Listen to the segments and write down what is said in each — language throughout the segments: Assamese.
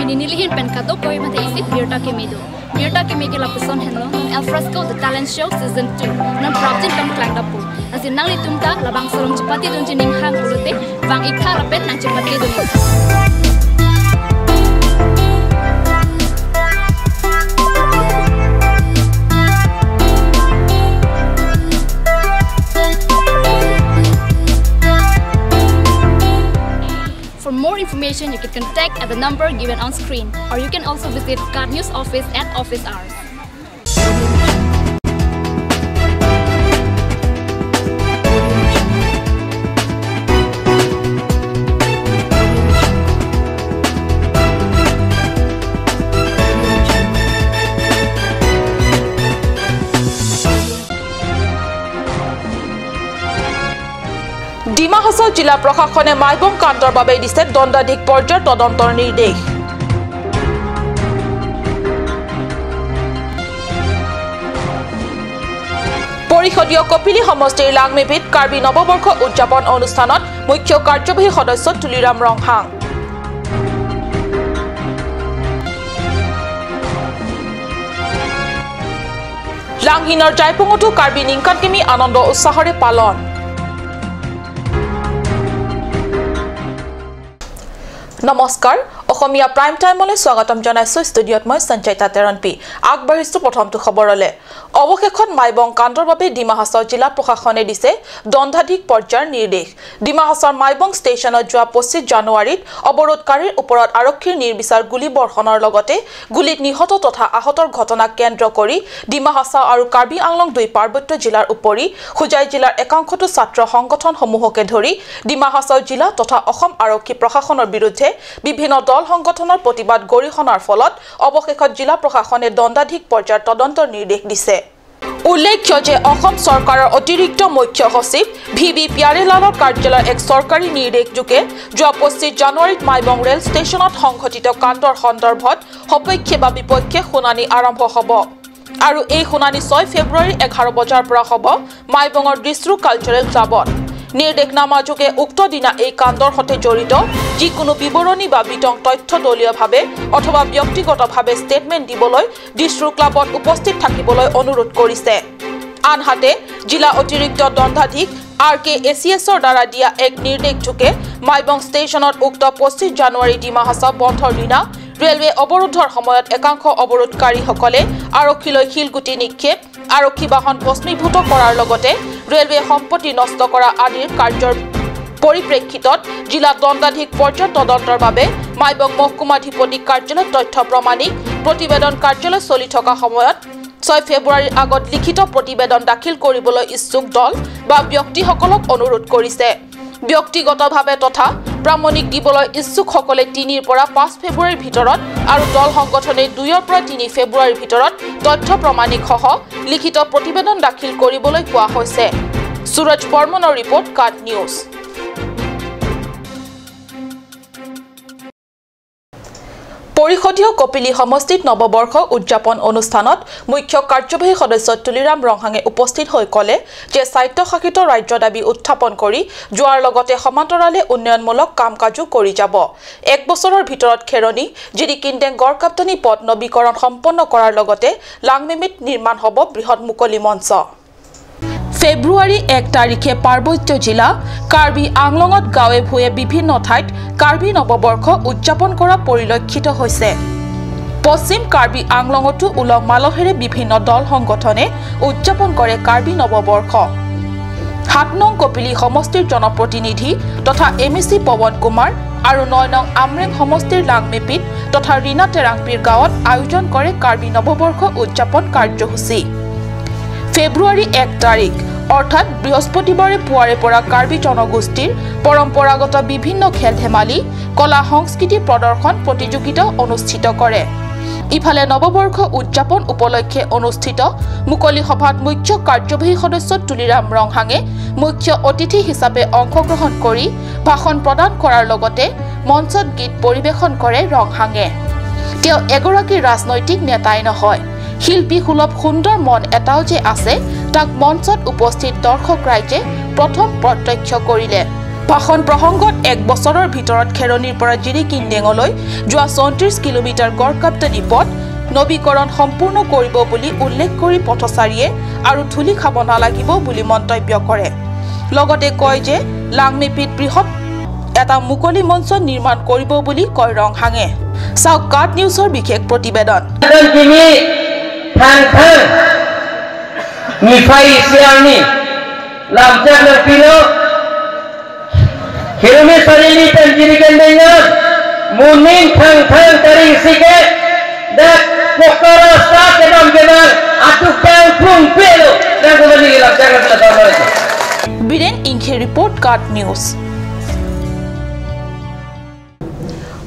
Ninilihin pen kato koi mate isi Mirta Kemido. Mirta Kemi ke lapuson henlo Alfresco The Talent Show Season 2. Nan praptin kam klang dapu. Asin nang litumta labang solong cepati dun jining hang ulute bang ikha rapet nang cepati dun. For more information, you can contact at the number given on screen, or you can also visit Card News office at office hours. Dima Hasao জিলা প্ৰশাসনে মাইবং কাণ্ডৰ বাবে দিছে দণ্ডাধীশ পৰ্যায়ৰ তদন্তৰ নিৰ্দেশ। পৰিষদীয় কপিলী সমষ্টিৰ লাংমেপিত কাৰ্বি নৱবৰ্ষ উদযাপন অনুষ্ঠানত মুখ্য কাৰ্যবাহী সদস্য তুলিৰাম ৰংহাং। লাংহিনৰ জাইপুঙতো কাৰ্বি নিংকানকিমি আনন্দ উৎসাহৰে পালন। নমস্কাৰ, অসমীয়া প্ৰাইম টাইমলৈ স্বাগতম জনাইছো। ষ্টুডিঅ'ত মই সঞ্চয়িতা তেৰণপি। আগবাঢ়িছো প্ৰথমটো খবৰলৈ। অৱশেষত মাইবং কাণ্ডৰ বাবে ডিমা হাছাও জিলা প্ৰশাসনে দিছে দণ্ডাধীশ পৰ্যায়ৰ নিৰ্দেশ। ডিমা হাছাওৰ মাইবং ষ্টেচনত যোৱা 25 জানুৱাৰীত অৱৰোধকাৰীৰ ওপৰত আৰক্ষীৰ নিৰ্বিচাৰ গুলীবৰ্ষণৰ লগতে গুলীত নিহত তথা আহতৰ ঘটনাক কেন্দ্ৰ কৰি ডিমা হাছাও আৰু কাৰ্বি আংলং দুই পাৰ্বত্য জিলাৰ উপৰি হোজাই জিলাৰ একাংশটো ছাত্ৰ সংগঠনসমূহকে ধৰি ডিমা হাছাও জিলা তথা অসম আৰক্ষী প্ৰশাসনৰ বিৰুদ্ধে বিভিন্ন দল সংগঠনৰ প্ৰতিবাদ গৰিহণাৰ ফলত অৱশেষত জিলা প্ৰশাসনে দণ্ডাধীশ পৰ্যায়ৰ তদন্তৰ নিৰ্দেশ দিছে। উল্লেখ্য যে অসম চৰকাৰৰ অতিৰিক্ত মুখ্য সচিব ভি বি প্যাৰেলালৰ কাৰ্যালয়ৰ এক চৰকাৰী নিৰ্দেশযোগে যোৱা 25 জানুৱাৰীত মাইবং ৰেল ষ্টেচনত সংঘটিত কাণ্ডৰ সন্দৰ্ভত সপক্ষে বা বিপক্ষে শুনানি আৰম্ভ হ'ব আৰু এই শুনানি 6 ফেব্ৰুৱাৰী 11 বজাৰ পৰা হ'ব মাইবঙৰ ডিষ্ট্ৰু কালচাৰেল ক্লাবত। নিৰ্দেশনামাযোগে উক্ত দিনা এই কাণ্ডৰ সৈতে জড়িত যিকোনো বিৱৰণী বা বিতং তথ্য দলীয়ভাৱে অথবা ব্যক্তিগতভাৱে ষ্টেটমেণ্ট দিবলৈ ডিষ্ট্ৰু ক্লাবত উপস্থিত থাকিবলৈ অনুৰোধ কৰিছে। আনহাতে জিলা অতিৰিক্ত দণ্ডাধীশ আৰ কে এ চি এছৰ দ্বাৰা দিয়া এক নিৰ্দেশযোগে মাইবং ষ্টেচনত উক্ত 25 জানুৱাৰী ডিমা হাছাও বন্ধৰ দিনা ৰেলৱে অৱৰোধৰ সময়ত একাংশ অৱৰোধকাৰীসকলে আৰক্ষীলৈ শিলগুটি নিক্ষেপ, আৰক্ষী বাহন ভস্মীভূত কৰাৰ লগতে ৰেলৱে সম্পত্তি নষ্ট কৰা আদিৰ কাৰ্যৰ পৰিপ্ৰেক্ষিতত জিলা দণ্ডাধীশ পৰ্যায়ৰ তদন্তৰ বাবে মাইবং মহকুমাধিপতি কাৰ্যালয়ত তথ্য প্ৰমাণিক প্ৰতিবেদন কাৰ্যালয় চলি থকা সময়ত 6 ফেব্ৰুৱাৰীৰ আগত লিখিত প্ৰতিবেদন দাখিল কৰিবলৈ ইচ্ছুক দল বা ব্যক্তিসকলক অনুৰোধ কৰিছে। ব্যক্তিগতভাৱে তথা প্ৰামাণিক দিবলৈ ইচ্ছুকসকলে 3ৰ পৰা 5 ফেব্ৰুৱাৰীৰ ভিতৰত আৰু দল সংগঠনে 2ৰ পৰা 3 ফেব্ৰুৱাৰীৰ ভিতৰত তথ্য প্ৰমাণিকসহ লিখিত প্ৰতিবেদন দাখিল কৰিবলৈ কোৱা হৈছে। সুৰজ বৰ্মনৰ ৰিপৰ্ট, কাট নিউজ। পৰিষদীয় কপিলী সমষ্টিত নৱবৰ্ষ উদযাপন অনুষ্ঠানত মুখ্য কাৰ্যবাহী সদস্য তুলিৰাম ৰংহাঙে উপস্থিত হৈ ক'লে যে স্বায়ত্তশাসিত ৰাজ্য দাবী উত্থাপন কৰি যোৱাৰ লগতে সমান্তৰালে উন্নয়নমূলক কাম কাজো কৰি যাব। এক বছৰৰ ভিতৰত খেৰণি জিৰিকিন্দেং গড়কাপ্তানি পথ নবীকৰণ সম্পন্ন কৰাৰ লগতে লাংমেমিত নিৰ্মাণ হ'ব বৃহৎ মুকলি মঞ্চ। ফেব্ৰুৱাৰী 1 তাৰিখে পাৰ্বত্য জিলা কাৰ্বি আংলঙত গাঁৱে ভূঞে বিভিন্ন ঠাইত কাৰ্বি নৱবৰ্ষ উদযাপন কৰা পৰিলক্ষিত হৈছে। পশ্চিম কাৰ্বি আংলঙতো উলহ মালহেৰে বিভিন্ন দল সংগঠনে উদযাপন কৰে কাৰ্বি নৱবৰ্ষ। 7 নং কপিলী সমষ্টিৰ জনপ্ৰতিনিধি তথা M E C Pawan Kumar আৰু 9 নং আমৰেং সমষ্টিৰ লাংমেপিত তথা ৰীণা টেৰাংপিৰ গাঁৱত আয়োজন কৰে কাৰ্বি নৱবৰ্ষ উদযাপন কাৰ্যসূচী। ফেব্ৰুৱাৰী 1 তাৰিখ অৰ্থাৎ বৃহস্পতিবাৰে পুৱাৰে পৰা কাৰ্বি জনগোষ্ঠীৰ পৰম্পৰাগত বিভিন্ন খেল ধেমালি, কলা সংস্কৃতি প্ৰদৰ্শন প্ৰতিযোগিতা অনুষ্ঠিত কৰে। ইফালে নৱবৰ্ষ উদযাপন উপলক্ষে অনুষ্ঠিত মুকলি সভাত মুখ্য কাৰ্যবাহী সদস্য তুলিৰাম ৰংহাঙে মুখ্য অতিথি হিচাপে অংশগ্ৰহণ কৰি ভাষণ প্ৰদান কৰাৰ লগতে মঞ্চত গীত পৰিৱেশন কৰে ৰংহাঙে। তেওঁ এগৰাকী ৰাজনৈতিক নেতাই নহয়, শিল্পী সুলভ সুন্দৰ মন এটাও যে আছে তাক মঞ্চত উপস্থিত দৰ্শক ৰাইজে প্ৰথম প্ৰত্যক্ষ কৰিলে। ভাষণ প্ৰসংগত এক বছৰৰ ভিতৰত খেৰণিৰ পৰা জিৰিকিনডেঙলৈ যোৱা 34 কিলোমিটাৰ গড়কাপ্তানি পথ নবীকৰণ সম্পূৰ্ণ কৰিব বুলি উল্লেখ কৰি পথচাৰীয়ে আৰু ধূলি খাব নালাগিব বুলি মন্তব্য কৰে। লগতে কয় যে লাংমেপিত বৃহৎ এটা মুকলি মঞ্চ নিৰ্মাণ কৰিব বুলি কয় ৰংহাঙে। চাওক কাট নিউজৰ বিশেষ প্ৰতিবেদন। Biren Inghe report, Kat news.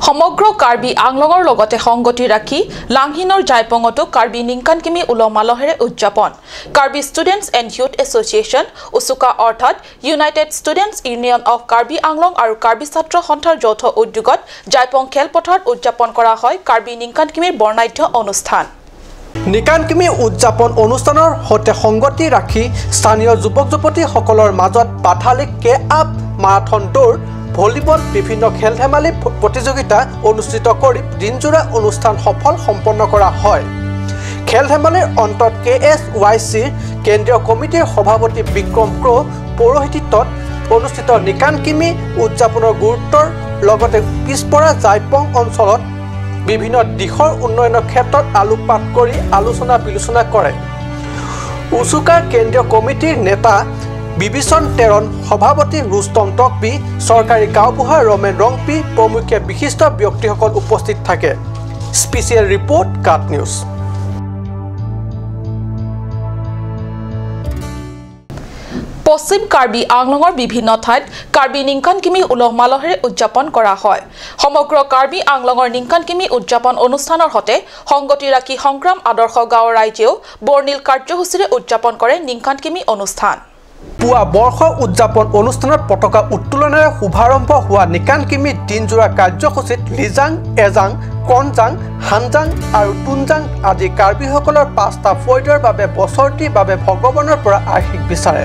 সমগ্ৰ কাৰ্বি আংলঙৰ লগতে সংগতি ৰাখি লাংহিনৰ জাইপঙতো কাৰ্বি নিংকানকিমি উলহ মালহেৰে উদযাপন। Karbi students and youth association উচুকা অৰ্থাৎ united students union of Karbi Anglong আৰু কাৰ্বি ছাত্ৰ সন্থাৰ যৌথ উদ্যোগত জাইপং খেলপথাৰত উদযাপন কৰা হয় কাৰ্বি নিংকানকিমিৰ বৰ্ণাঢ্য অনুষ্ঠান। নিকানকিমি উদযাপন অনুষ্ঠানৰ সৈতে সংগতি ৰাখি স্থানীয় যুৱক যুৱতীসকলৰ মাজত পাথালি কে আপ মাৰাথন দৌৰ, ভলীবল, বিভিন্ন খেল ধেমালি প্ৰতিযোগিতা অনুষ্ঠিত কৰি দিনজোৰা অনুষ্ঠান সফল সম্পন্ন কৰা হয়। খেল ধেমালিৰ অন্তত কে এছ ৱাই চিৰ কেন্দ্ৰীয় কমিটিৰ সভাপতি বিক্ৰম ক্ৰ' পৌৰোহিত্যত অনুষ্ঠিত নিকানকিমি উদযাপনৰ গুৰুত্বৰ লগতে পিছপৰা জাইপং অঞ্চলত বিভিন্ন দিশৰ উন্নয়নৰ ক্ষেত্ৰত আলোকপাত কৰি আলোচনা বিলোচনা কৰে। উচুকাৰ কেন্দ্ৰীয় কমিটিৰ নেতা বিভীষণ তেৰণ, সভাপতি ৰুস্তম টকবি, চৰকাৰী গাঁওবুঢ়া ৰমেন ৰংপি প্ৰমুখ্যে বিশিষ্ট ব্যক্তিসকল উপস্থিত থাকে। স্পেচিয়েল ৰিপৰ্ট, কাট নিউজ। পশ্চিম কাৰ্বি আংলঙৰ বিভিন্ন ঠাইত কাৰ্বি নিংকানকিমি উলহ মালহেৰে উদযাপন কৰা হয়। সমগ্ৰ কাৰ্বি আংলঙৰ নিংকানকিমি উদযাপন অনুষ্ঠানৰ সৈতে সংগতি ৰাখি সংগ্ৰাম আদৰ্শ গাঁৱৰ ৰাইজেও বৰ্ণিল কাৰ্যসূচীৰে উদযাপন কৰে নিংকানকিমি অনুষ্ঠান। পুৱা বৰ্ষ উদযাপন অনুষ্ঠানত পতাকা উত্তোলনেৰে শুভাৰম্ভ হোৱা নিকানকিমি দিনজোৰা কাৰ্যসূচীত লিজাং, এজাং, কনজাং, হানজাং আৰু তুনজাং আদি কাৰ্বিসকলৰ 5টা ফৈদৰ বাবে বছৰটিৰ বাবে ভগৱানৰ পৰা আশীষ বিচাৰে।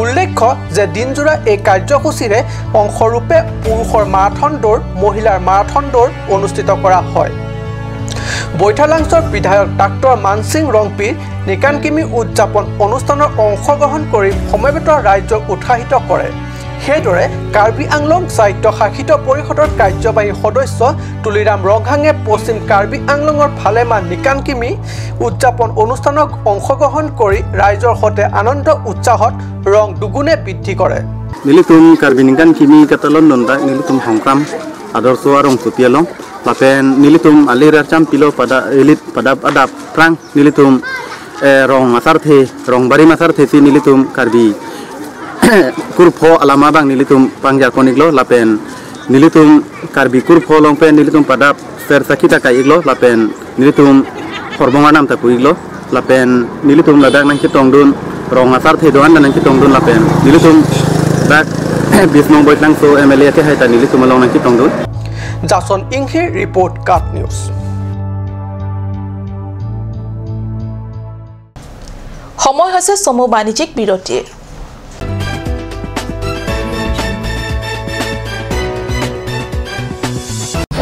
উল্লেখ্য যে দিনজোৰা এই কাৰ্যসূচীৰে অংশৰূপে পুৰুষৰ মাৰাথন দৌৰ, মহিলাৰ মাৰাথন দৌৰ অনুষ্ঠিত কৰা হয়। বৈঠালাংছৰ বিধায়ক ডাক্তৰ মানসিং ৰংপিৰ নিকানকিমি উদযাপন অনুষ্ঠানৰ অংশগ্ৰহণ কৰি সমবেত ৰাইজক উৎসাহিত কৰে। সেইদৰে কাৰ্বি আংলং স্বায়ত্তশাসিত পৰিষদৰ কাৰ্যবাহী সদস্য তুলিৰাম ৰংহাঙে পশ্চিম কাৰ্বি আংলঙৰ ভালেমান নিকানকিমি উদযাপন অনুষ্ঠানত অংশগ্ৰহণ কৰি ৰাইজৰ সৈতে আনন্দ উৎসাহত ৰং দুগুণে বৃদ্ধি কৰে। নিলিতুম কাৰ্বি নিকানকিমি কাতালন নন্দা নিলিতুম সংগ্ৰাম আদৰ্শ আৰু চুপিয়ালং lapen nilitum alir cham pilo pada elit pada adap prang nilitum rong asar the rong bari masar the si nilitum karbi kurpho alama bang nilitum pangja koniglo lapen nilitum karbi kurpho longpen nilitum pada ser sakita kai iglo lapen nilitum khorbonga nam ta puiglo lapen nilitum ladak nang kitong dun rong asar the doan nang kitong dun lapen nilitum dak 20 নং বৈতlang so MLA ke haita nilitum long nang kitong dun. Jason Inghe report, Kat news. সময় হৈছে চমু বাণিজ্যিক বিৰতিৰ।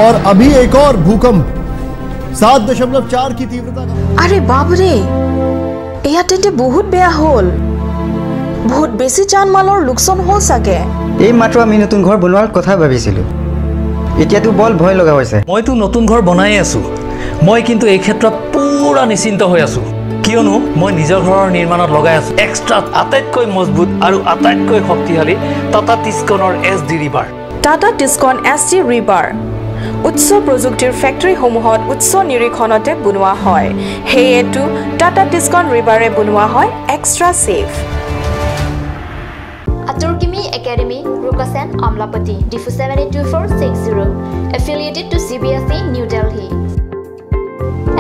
और अभी एक और भूकंप 7.4 की तीव्रता का। আৰে বাপৰে, এয়া তেন্তে বহুত বেয়া হ'ল। বহুত বেছি জানমালৰ লোকচান হ'ল চাগে। এই মাত্ৰ আমি নতুন ঘৰ বনোৱাৰ কথা ভাবিছিলোঁ, এতিয়াতো বল ভয় লগা হৈছে। মইতো নতুন ঘৰ বনাই আছোঁ, মই কিন্তু এই ক্ষেত্ৰত পুৰা নিশ্চিন্ত হৈ আছোঁ, কিয়নো মই নিজৰ ঘৰৰ নিৰ্মাণত লগাই আছোঁ এক্সট্ৰা আটাইতকৈ মজবুত আৰু আটাইতকৈ শক্তিশালী Tata টিস্কনৰ S D rebar. Tata Tiscon S D rebar উচ্চ প্ৰযুক্তিৰ ফেক্টৰীসমূহত উচ্চ নিৰীক্ষণতে বনোৱা হয়, সেয়েতো টাটা টিস্কন ৰিবাৰে বনোৱা হয় extra safe. Aturkimi Academy, Rukasen, Amlapati, Difu 782460, affiliated to CBSE, New Delhi.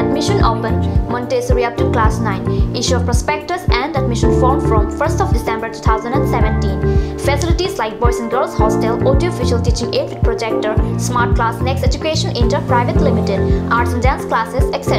Admission open, Montessori up to class 9. Issue of prospectus and admission form from 1st of December 2017. Facilities like boys and girls hostel, audio-visual teaching aid with projector, smart class, Next Education Inter Private Limited, arts and dance classes, etc.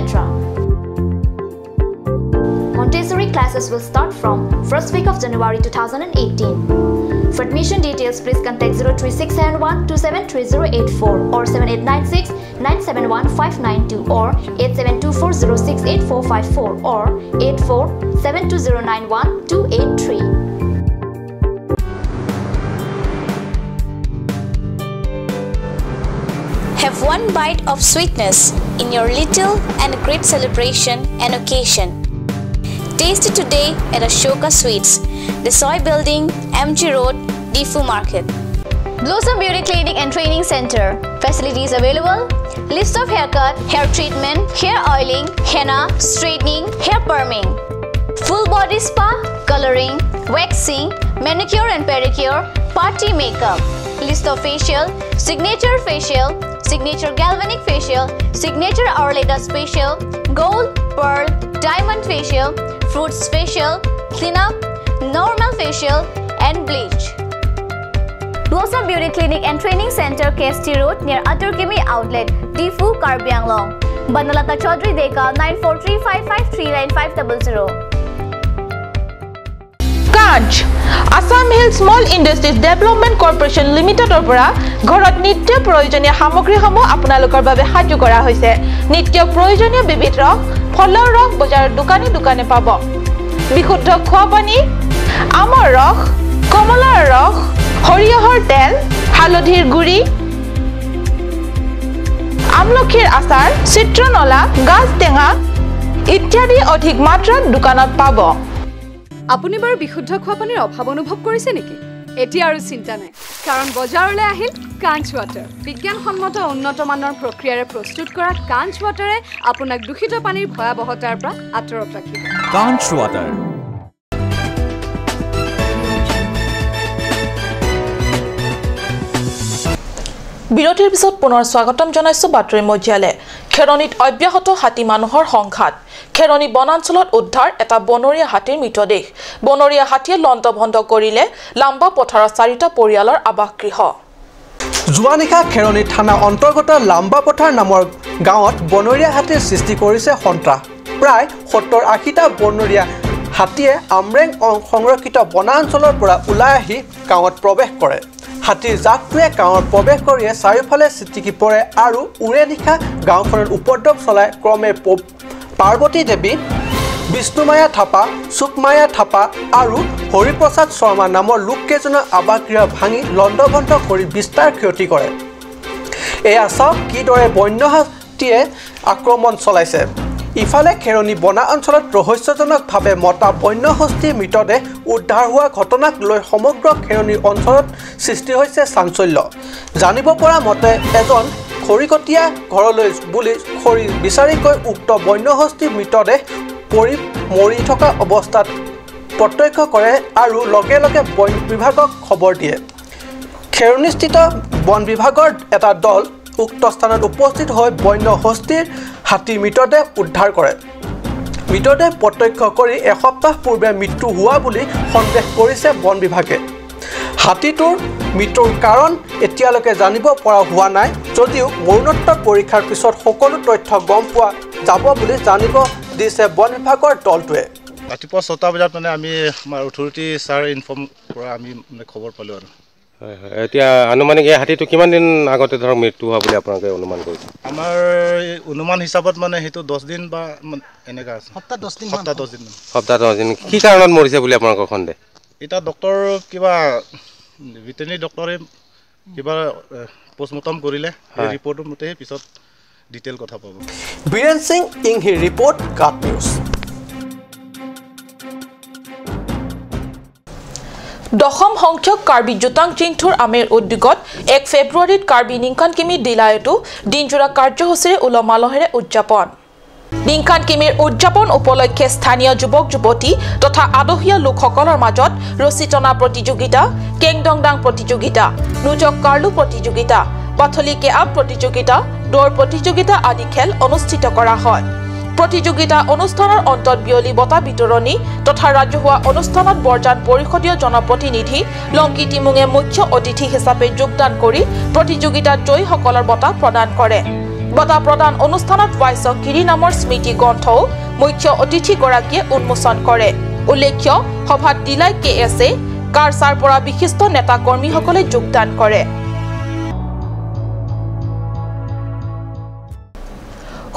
Montessori classes will start from first week of January 2018. For admission details, please contact 03671 273084 or 7896 971592 or 8724068454 or 8472091283. Have one bite of sweetness in your little and great celebration and occasion. Taste it today at Ashoka Sweets, the Soy Building, MG Road, Difu Market. Blossom Beauty Clinic and Training Center. Facilities available: list of haircut, hair treatment, hair oiling, henna, straightening, hair perming, full body spa, coloring, waxing, manicure and pedicure, party makeup, list of facial, signature facial, signature galvanic facial, signature Arleta facial, gold, pearl, diamond facial, fruits facial, cleanup, normal facial and bleach. Blossom Beauty Clinic and Training Center, KST Road, near Aturkimi Outlet, Difu, Karbi Anglong. Banalata Chaudhary Deka, 9435539500. Kanch Assam Hill Small Industries Development Corporation লিমিটেডৰ পৰা ঘৰত নিত্য প্ৰয়োজনীয় সামগ্ৰীসমূহ আপোনালোকৰ বাবে সাজু কৰা হৈছে। নিত্য প্ৰয়োজনীয় বিবিধ ৰস, ফলৰ ৰস বজাৰৰ দোকানে দোকানে পাব। বিশুদ্ধ খোৱা পানী, আমৰ ৰস, কমলাৰ ৰস, সৰিয়হৰ তেল, হালধিৰ গুড়ি, আমলখিৰ আচাৰ, চিত্ৰনলা, গাজ টেঙা ইত্যাদি অধিক মাত্ৰাত দোকানত পাব। আপুনি বাৰু বিশুদ্ধ খোৱা পানীৰ অভাৱ অনুভৱ কৰিছে নেকি? এতিয়া আৰু চিন্তা নাই, কাৰণ বজাৰলৈ আহিল কাঞ্চ ৱাটাৰ। বিজ্ঞানসন্মত উন্নত মানৰ প্ৰক্ৰিয়াৰে প্ৰস্তুত কৰা কাঞ্চ ৱাটাৰে আপোনাক দূষিত পানীৰ ভয়াৱহতাৰ পৰা আঁতৰত ৰাখিব। কাঞ্চ ৱাটাৰ। বিৰতিৰ পিছত পুনৰ স্বাগতম জনাইছো বাতৰি মজিয়ালে। খেৰণিত অব্যাহত হাতী মানুহৰ সংঘাত। খেৰণি বনাঞ্চলত উদ্ধাৰ এটা বনৰীয়া হাতীৰ মৃতদেহ। বনৰীয়া হাতীয়ে লণ্ডভণ্ড কৰিলে লাম্বা পথাৰৰ চাৰিটা পৰিয়ালৰ আৱাসগৃহ। যোৱা নিশা খেৰণি থানা অন্তৰ্গত লাম্বা পথাৰ নামৰ গাঁৱত বনৰীয়া হাতীৰ সৃষ্টি কৰিছে সন্ত্ৰাস। প্ৰায় 70-80টা বনৰীয়া হাতীয়ে আমৰেং সংৰক্ষিত বনাঞ্চলৰ পৰা ওলাই আহি গাঁৱত প্ৰৱেশ কৰে। হাতীৰ জাকটোৱে গাঁৱত প্ৰৱেশ কৰিয়ে চাৰিওফালে ছিটিকি পৰে আৰু উৰে নিশা গাঁওখনত উপদ্ৰৱ চলাই ক্ৰমে পাৰ্বতী দেৱী, বিষ্ণুমায়া থাপা, সুকমায়া থাপা আৰু হৰিপ্ৰসাদ শৰ্মা নামৰ লোককেইজনৰ আৱাসগৃহ ভাঙি লণ্ডভণ্ড কৰি বিস্তাৰ ক্ষতি কৰে। এয়া চাওক কিদৰে বন্য হাতীয়ে আক্ৰমণ চলাইছে। ইফালে খেৰণি বনা অঞ্চলত ৰহস্যজনকভাৱে মতা বন্যহস্তীৰ মৃতদেহ উদ্ধাৰ হোৱা ঘটনাক লৈ সমগ্ৰ খেৰণি অঞ্চলত সৃষ্টি হৈছে চাঞ্চল্য। জানিব পৰা মতে এজন খৰিকটীয়া ঘৰলৈ বুলি খৰি বিচাৰি গৈ উক্ত বন্যহস্তীৰ মৃতদেহ পৰি মৰি থকা অৱস্থাত প্ৰত্যক্ষ কৰে আৰু লগে লগে বন বিভাগক খবৰ দিয়ে। খেৰণিস্থিত বন বিভাগৰ এটা দল উক্ত স্থানত উপস্থিত হৈ বন্যহস্তীৰ হাতীৰ মৃতদেহ উদ্ধাৰ কৰে। মৃতদেহ প্ৰত্যক্ষ কৰি এসপ্তাহ পূৰ্বে মৃত্যু হোৱা বুলি সন্দেহ কৰিছে বন বিভাগে। হাতীটোৰ মৃত্যুৰ কাৰণ এতিয়ালৈকে জানিব পৰা হোৱা নাই যদিও মৰণোত্তৰ পৰীক্ষাৰ পিছত সকলো তথ্য গম পোৱা যাব বুলি জানিব দিছে বন বিভাগৰ দলটোৱে। ৰাতিপুৱা 6টা বজাত মানে আমি আমাৰ অথৰিটি ছাৰ ইনফৰ্ম কৰা আমি মানে খবৰ পালোঁ আৰু। হয় হয়, এতিয়া আনুমানিক এই হাতীটো কিমান দিন আগতে ধৰক মৃত্যু হোৱা বুলি আপোনালোকে অনুমান কৰিছে? আমাৰ অনুমান হিচাপত মানে সেইটো 10 দিন বা এনেকুৱা আছে, সপ্তাহ 10 দিন। সপ্তাহ 10 দিন। সপ্তাহ 10 দিন। কি কাৰণত মৰিছে বুলি আপোনালোকৰ সন্দেহ? এতিয়া ডক্টৰ কিবা ভেটেৰিনেৰী ডক্টৰে কিবা পষ্টমৰ্টম কৰিলে সেই ৰিপৰ্টৰ মতে পিছত ডিটেইল কথা পাব। বীৰেন সিং ইংহি ৰিপৰ্ট, কাট নিউজ। দশম সংখ্যক কাৰ্বি জোতাং চিংথুৰ আমেৰ উদ্যোগত 1 ফেব্ৰুৱাৰীত কাৰ্বি নিংখান কিমি দিলায়তো দিনজোৰা কাৰ্যসূচীৰে উলহ মালহেৰে উদযাপন। নিংখান কিমিৰ উদযাপন উপলক্ষে স্থানীয় যুৱক যুৱতী তথা আদহীয়া লোকসকলৰ মাজত ৰছী টনা প্ৰতিযোগিতা, কেংডংডাং প্ৰতিযোগিতা, নুজক কাৰ্লু প্ৰতিযোগিতা, পাথলি কেআপ প্ৰতিযোগিতা, দৌৰ প্ৰতিযোগিতা আদি খেল অনুষ্ঠিত কৰা হয়। প্ৰতিযোগিতা অনুষ্ঠানৰ অন্তত বিয়লি বঁটা বিতৰণী তথা ৰাজহুৱা অনুষ্ঠানত বৰজান পৰিষদীয় জনপ্ৰতিনিধি লংকি টিমুঙে মুখ্য অতিথি হিচাপে যোগদান কৰি প্ৰতিযোগিতাত জয়ীসকলৰ বঁটা প্ৰদান কৰে। বঁটা প্ৰদান অনুষ্ঠানত ৱাইচং গিৰি নামৰ স্মৃতি গ্ৰন্থও মুখ্য অতিথিগৰাকীয়ে উন্মোচন কৰে। উল্লেখ্য সভাত ডিলাই কে এছ এ কাৰচাৰ পৰা বিশিষ্ট নেতা কৰ্মীসকলে যোগদান কৰে।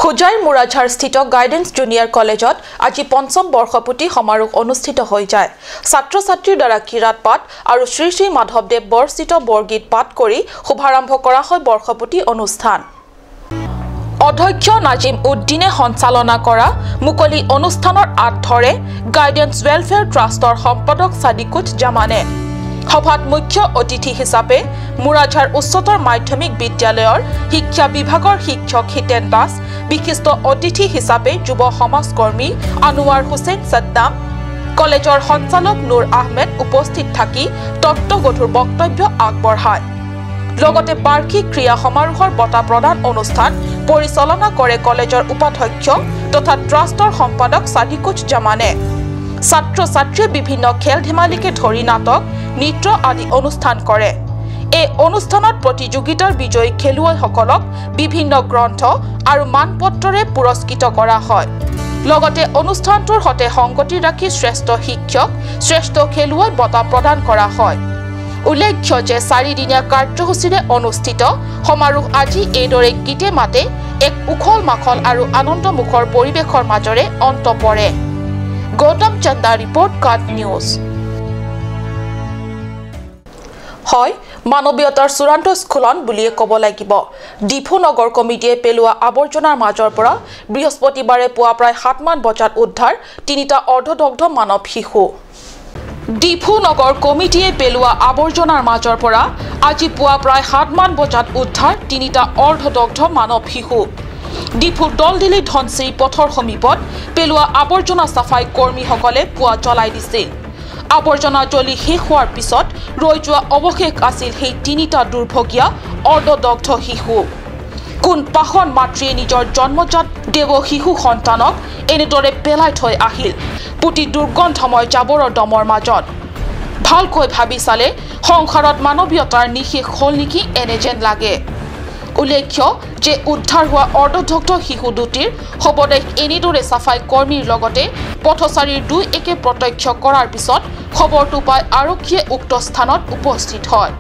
হোজাইৰ মোৰাঝাৰস্থিত গাইডেন্স জুনিয়ৰ কলেজত আজি পঞ্চম বৰ্ষপূৰ্তি সমাৰোহ অনুষ্ঠিত হৈ যায়। ছাত্ৰ ছাত্ৰীৰ দ্বাৰা কিৰাত পাঠ আৰু শ্ৰী শ্ৰী মাধৱদেৱ বৰস্থিত বৰগীত পাঠ কৰি শুভাৰম্ভ কৰা হয় বৰ্ষপূৰ্তি অনুষ্ঠান। অধ্যক্ষ নাজিম উদ্দিনে সঞ্চালনা কৰা মুকলি অনুষ্ঠানৰ আঁত ধৰে গাইডেন্স ৱেলফেয়াৰ ট্ৰাষ্টৰ সম্পাদক সাদিকুত জামানে। সভাত মুখ্য অতিথি হিচাপে মোৰাঝাৰ উচ্চতৰ মাধ্যমিক বিদ্যালয়ৰ শিক্ষা বিভাগৰ শিক্ষক হিতেন দাস, বিশিষ্ট অতিথি হিচাপে যুৱ সমাজকৰ্মী আনোৱাৰ হুছেইন ছাদ্দাম, কলেজৰ সঞ্চালক নুৰ আহমেদ উপস্থিত থাকি তত্ত্বগধুৰ বক্তব্য আগবঢ়ায়। লগতে বাৰ্ষিক ক্ৰীড়া সমাৰোহৰ বঁটা প্ৰদান অনুষ্ঠান পৰিচালনা কৰে কলেজৰ উপাধ্যক্ষ তথা ট্ৰাষ্টৰ সম্পাদক সাদিকুত জামানে। ছাত্ৰ ছাত্ৰীয়ে বিভিন্ন খেল ধেমালিকে ধৰি নাটক, নৃত্য আদি অনুষ্ঠান কৰে। এই অনুষ্ঠানত প্ৰতিযোগিতাৰ বিজয়ী খেলুৱৈসকলক বিভিন্ন গ্ৰন্থ আৰু মানপত্ৰৰে পুৰস্কৃত কৰা হয়। লগতে অনুষ্ঠানটোৰ সৈতে সংগতি ৰাখি শ্ৰেষ্ঠ শিক্ষক, শ্ৰেষ্ঠ খেলুৱৈ বঁটা প্ৰদান কৰা হয়। উল্লেখ্য যে চাৰিদিনীয়া কাৰ্যসূচীৰে অনুষ্ঠিত সমাৰোহ আজি এইদৰে গীতে মাতে এক উখল মাখল আৰু আনন্দমুখৰ পৰিৱেশৰ মাজেৰে অন্ত পৰে। Gautam Chanda report, cut news. হয়, মানৱীয়তাৰ চূড়ান্ত স্খলন বুলিয়ে ক'ব লাগিব। ডিফু নগৰ কমিটিয়ে পেলোৱা আৱৰ্জনাৰ মাজৰ পৰা বৃহস্পতিবাৰে পুৱা প্ৰায় 7মান বজাত উদ্ধাৰ তিনিটা অৰ্ধদগ্ধ মানৱ শিশু। ডিফু নগৰ কমিটিয়ে পেলোৱা আৱৰ্জনাৰ মাজৰ পৰা আজি পুৱা প্ৰায় 7মান বজাত উদ্ধাৰ তিনিটা অৰ্ধদগ্ধ মানৱ শিশু। ডিফুৰ দলদিলি ধনশিৰি পথৰ সমীপত পেলোৱা আৱৰ্জনা চাফাই কৰ্মীসকলে পুৱা জ্বলাই দিছিল। আৱৰ্জনা জ্বলি শেষ হোৱাৰ পিছত ৰৈ যোৱা অৱশেষ আছিল সেই তিনিটা দুৰ্ভগীয়া অৰ্ধদগ্ধ শিশু। কোন পাষণ মাতৃয়ে নিজৰ জন্মজাত দেৱ শিশু সন্তানক এনেদৰে পেলাই থৈ আহিল পুতি দুৰ্গন্ধময় জাবৰৰ দমৰ মাজত? ভালকৈ ভাবি চালে সংসাৰত মানৱীয়তাৰ নিশেষ হ'ল নেকি এনে যেন লাগে। উল্লেখ্য যে উদ্ধাৰ হোৱা অৰ্ধদগ্ধ শিশু দুটিৰ শৱদেহ এনেদৰে চাফাই কৰ্মীৰ লগতে পথচাৰীৰ দুই একে প্ৰত্যক্ষ কৰাৰ পিছত খবৰটো পাই আৰক্ষীয়ে উক্ত স্থানত উপস্থিত হয়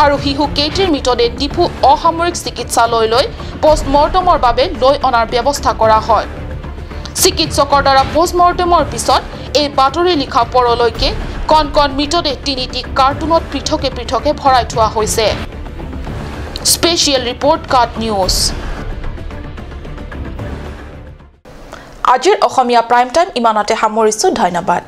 আৰু শিশু কেইটিৰ মৃতদেহ ডিফু অসামৰিক চিকিৎসালয়লৈ পষ্টমৰ্টমৰ বাবে লৈ অনাৰ ব্যৱস্থা কৰা হয়। চিকিৎসকৰ দ্বাৰা পষ্টমৰ্টমৰ পিছত এই বাতৰি লিখা পৰলৈকে কণ কণ মৃতদেহ তিনিটি কাৰ্টুনত পৃথকে পৃথকে ভৰাই থোৱা হৈছে। Special report, cut news. আজিৰ অসমীয়া প্ৰাইম টাইম ইমানতে সামৰিছোঁ। ধন্যবাদ।